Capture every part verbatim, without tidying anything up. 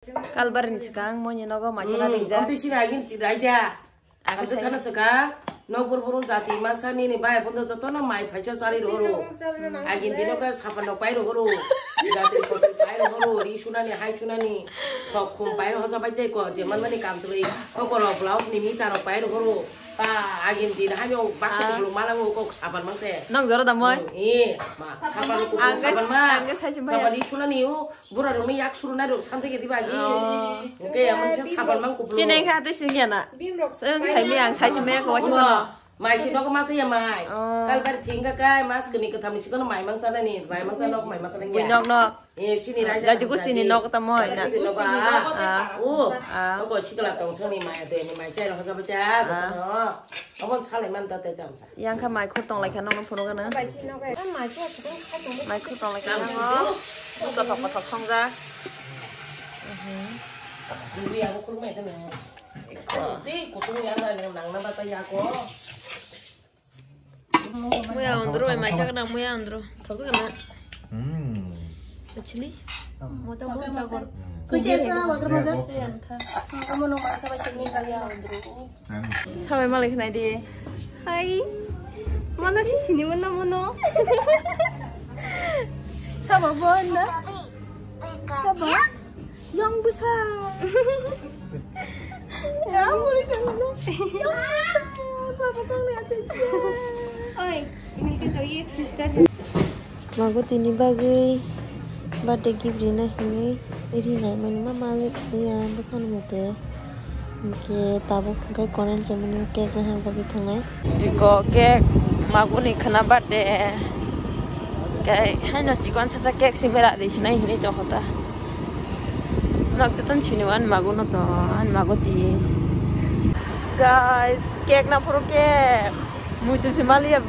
Kalbar ni swkang moni nogo macha na ringjak. Amtwi sini agin chini raida. Ang thana swkang. Nok bor bor jati masa nini bai bondo joto no mai phaisa chari rohoro. Agin dino ka sapa nok pai rohoro. Jati kotor pai rohoro. Ri sunani hai sunani. Kok khum pai rohoro jabai tei ko jeman mani kam tuli. Kokoro blouse ni mita rok pai rohoro. Ba agin din hai no baksa kulo malango kok sapan mangse. Nong jora da moi. Eh, ma sapan ko sapan ma. Sapan ri sunani o. Bura rok ni yak suru nai rok sanjai ke diba agi. Oke ya mungkin sapan mang kuplu. Sini kha te sini ya na. Seng sai mi ang sai sini ko wasi mano. Mai si dok mas ya mai. Kalbar thingga kai mas kini ketham ni sikono mai mang sana ni mai mang sana mai mang sana ni. Nok nok. Eh sini raja. Laju gus sini nok ta moi na. Sini nok ah. Oh. Ko sikala tong sini mai de ni mai chai rok jabai ta. Abon salai man ta ta ta. Yang kha mai khur tong lai kha nokno phunuk gana. Mai khur tong lai kha nango. Kothok kothok songjak. Muya undro bai mai chak na muya undro. Thok gana. Hmm. Actually. Mota mota chakor. Kuchel sa wagar maja. Yang kha. Amo no masa ba sini kali ya undro. Sabai malai khnai di. Hai. Mana si sini mana mono. Saba bon na. Saba. Yang besar. Ya, mulai kan na. Yang besar. Baba kong ni aja. Oi, ini kita yek sister. Mago tini bagwi birthday gift rina hinwi rinai mani ma malik ya buphani mate. Hinkhe tabuk hinkhe konen chomani cake naharna bagwi thangnai. Iko cake maguni khwna birthday. Khe haino chikon chacha cake simi rari sinai hinwi tongkha ta. Nok to ton chini wan mago no to an mago ti. Guys, cake na phuru cake. Muitu si maliya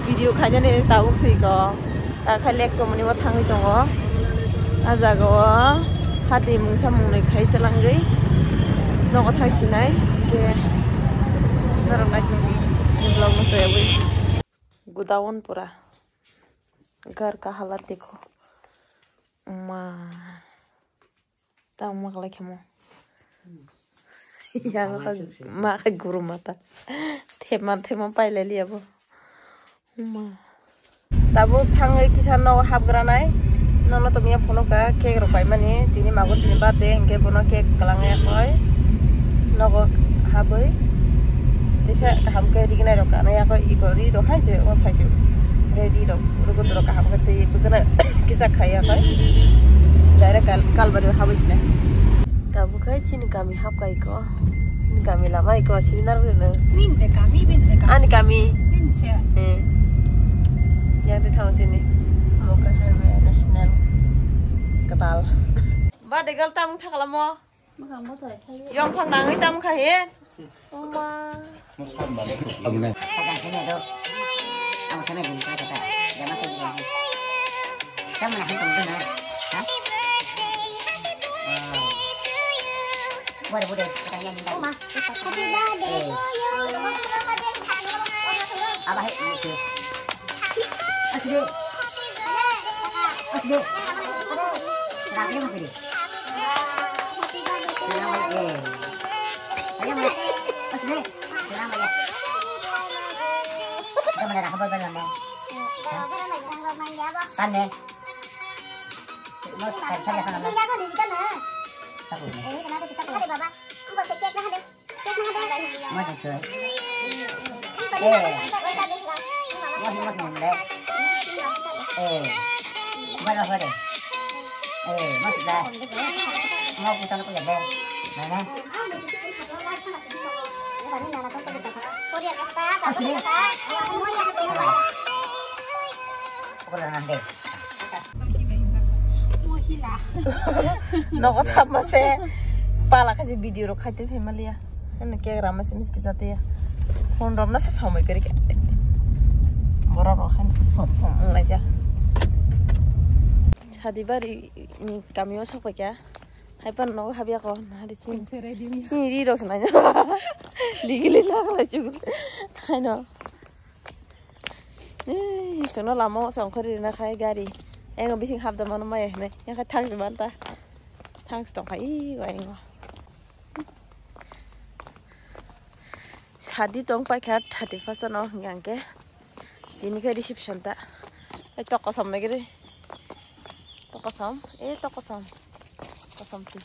video khainani tabuk si ko. Ta khai lek chomoni bo thangwi tongo. A jaga o hati mungsa mungnwi khai twlangwi nogo thang sinai. Ke norok nai vlog no tayabwi. Godown pura. Ghar ka halat dekho. Ma. Tamo ma khlai khamo. Ya ma kha guru mata. Thema thema pailai liya bo. Ma. Tabuk thangwi kisa nogo hapgranai. Nono to miya phono ka cake rok paimani. Tini mago tini birthday hinkhe bono cake kwlangya koi. Nogo habwi. Tisa kaham khe rignai rok kanai yakho iko ri rok hai je o phai je. Tei ri rok rugo rok kaham khe tei bwkhwnai kisa khai yakho. Direct kal kalbari habwi sinai. Tabuk hai chini kami hap kai ko. Chini kami lama iko sini nar bwkhwnai. Nin de kami bin de kami. Ani kami. Nin se. Eh. Yang de thang sini. Moka hai national. Katal. Ba de gal tam thakalamo. Yong phang nangwi tam kha he. Oma. Abone. Happy birthday to you. Abah, eh, okay. Asli. Asli. Kenapa ini? Happy birthday to you. Ayo, Mas. Asli. Kenapa ya? Kita mana dah kabar benar, Mas? Kan, eh? Mas, saya, saya akan, Mas. Satu. Eh, kenapa kita? Ada, Baba. Aku pakai cake lah, ada. Mas, sir. Eh. Mas, mas, mas, eh. Eh. Mas, mas, mas, eh. Eh, mas, mas. Mau putar aku ya, Bel. Mana? Aku dah nanti. Nogo thapma se pala khachi video rok khaitwi phai maliya. Heno cake rama se miski jatiya. Phone romna se somoi kwrwi khe. Borok rok khan phone phone wnglaijak. Sadibari ni kamio sokpaikha. Haiphano nogo habya ko nahari chini. Chini ri rok se naina. Ligili laglai chugo. Haino. Ei, sono lama o songkhori rina khai gari. Ego bising hapda mano maya hinai. Yang khai thang si manta. Thanks tongkha i waingo. Sadi tong paikha thirty first no hingke. Tini khe reception ta. Ei tok kosom nagiri. Tok kosom, ei tok kosom. Kosom ti.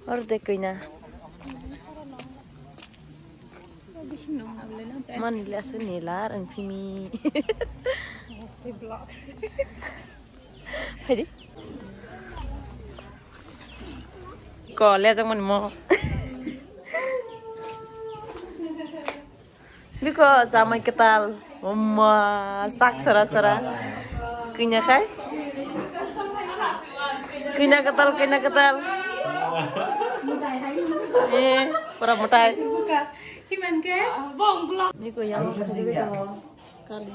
Or de kuina. Mani le asu nilar ang pimi. Haidi. Ko lejak mani mo. Biko jamai kwtal. Oma sak sara sara. Kuina khai. Kuina kwtal, kuina kwtal. Eh, pura mutai. Biko yang kali.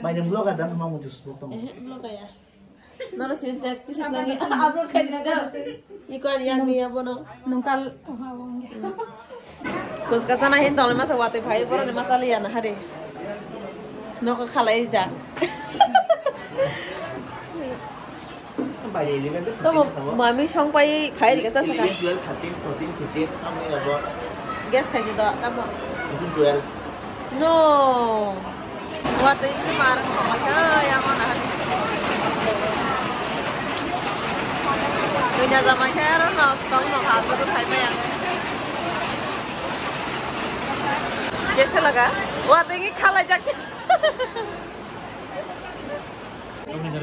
Mayam vlog ada nama mutus vlog tong. Eh, vlog ya. Nono sini tak tisik nani upload khai na da. Iko yang ni abono. Nungkal. Kuska sana hin tole masa wate phai boro ni masa liya na hari. Noko khalai ja. Tomo mami song pai phai rika cha saka. Twelve, thirteen, fourteen, fifteen, how many about? Guess khai di do, tamo. Even twelve. No. Watwi ki mar ko ma kha ya mo na. Dunya jamai kha aro no tong no ha so thai ma ya. Guess laga. Watwi ki khala jak.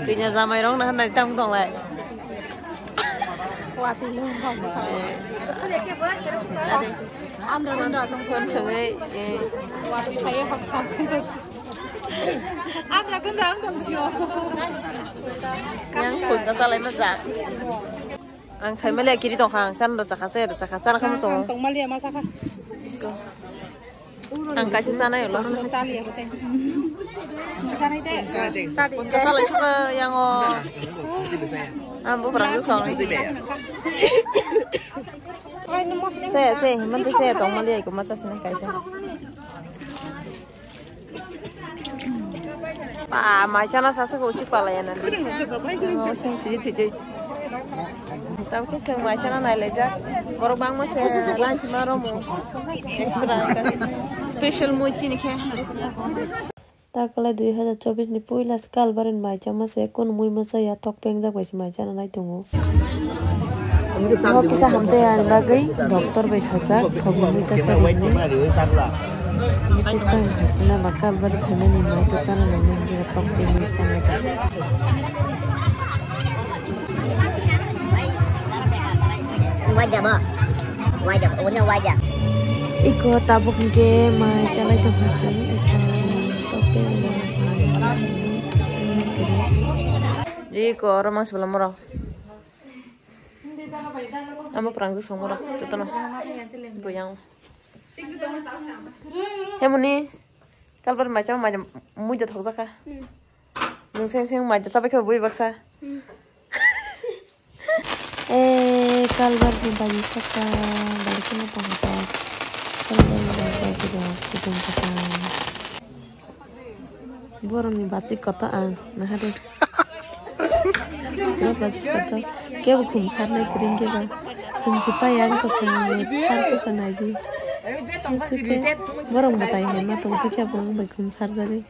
Kanya jamai rok na hanai tang tong lai. Wati lo hok sa. Eh. Ade. Andra andra tong kon thangei. Eh. Wati phai hok sa. Andra andra ang tong sio. Yang khus ka salai ma ja. Ang sai male kiri tong khang chan da chakha se da chakha chan kham tong. Tong mali ma sakha. Ang kaisa chanai ulo. Chali ya bote. Chanai te. Sadi. Salai suka yang o. Ang bo berang song. Se se himante se tong mali ai ko ma chasina kaisa. Pa mai chana sasa ko si pala ya nan. Ngo sing tiji tiji. Tam khe chwng mai chana nailaijak. Borok bangma se lunch ma romo. Extra special mui chini khe. Takalai dui hazar chobbish ni puila kalbar ni mai chama se kun mui ma chaya tok pengjak bai se mai chana nai tongo. Bo kisa hamtai ani bagwi doctor bai sajak thok mui ta chari ni. Ni tik tang khasina ba kalbar phaimani mai to chana nai nang tok pengwi chana tok. Waja ba. Waja, unya waja. Iko tabuk hingke mai chalai tongkha chwng, iko tokpe wngma songma songma kiri. Iko oro mang sibala morok. Amo pwrang songma rok jotono. Iko yang. Hemoni kalbar mai chama mai muida thokjakha. Nwng seng seng mai chabai khe bui baksa. Eh, kalbar ni baji saka, baji khe no tong kha. Kalbar ni baji rok, kutung kutung. Borok ni baji koto ang, nahari. Borok baji koto, kebo khum sarnai kring keba. Khum si pai ang to khum sar suka nagi. Nasi khe borok batai hai ma tong tikhe bo ang bai khum sarjagwi.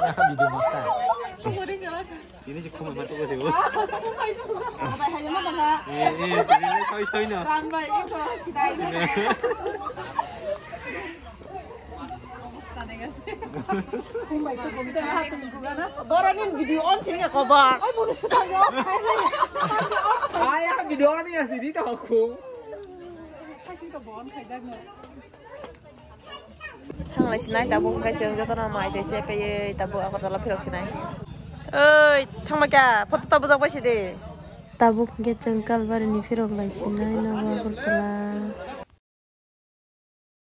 Video master. Ini si khumai ma tuko sego. Eh, eh, tini le soi soi no. Boroni video on sini koba. Ay, video on ya sini to khum. Thanglai sinai tabuk hwnkhe chwng jotono mai tei chepaiwi tabuk Agartala phirok sinai. Oi, thangma kya? Photo tabuk jak bai sidi. Tabuk hwnkhe chwng Kalbari ni phirok lai sinai nogo Agartala.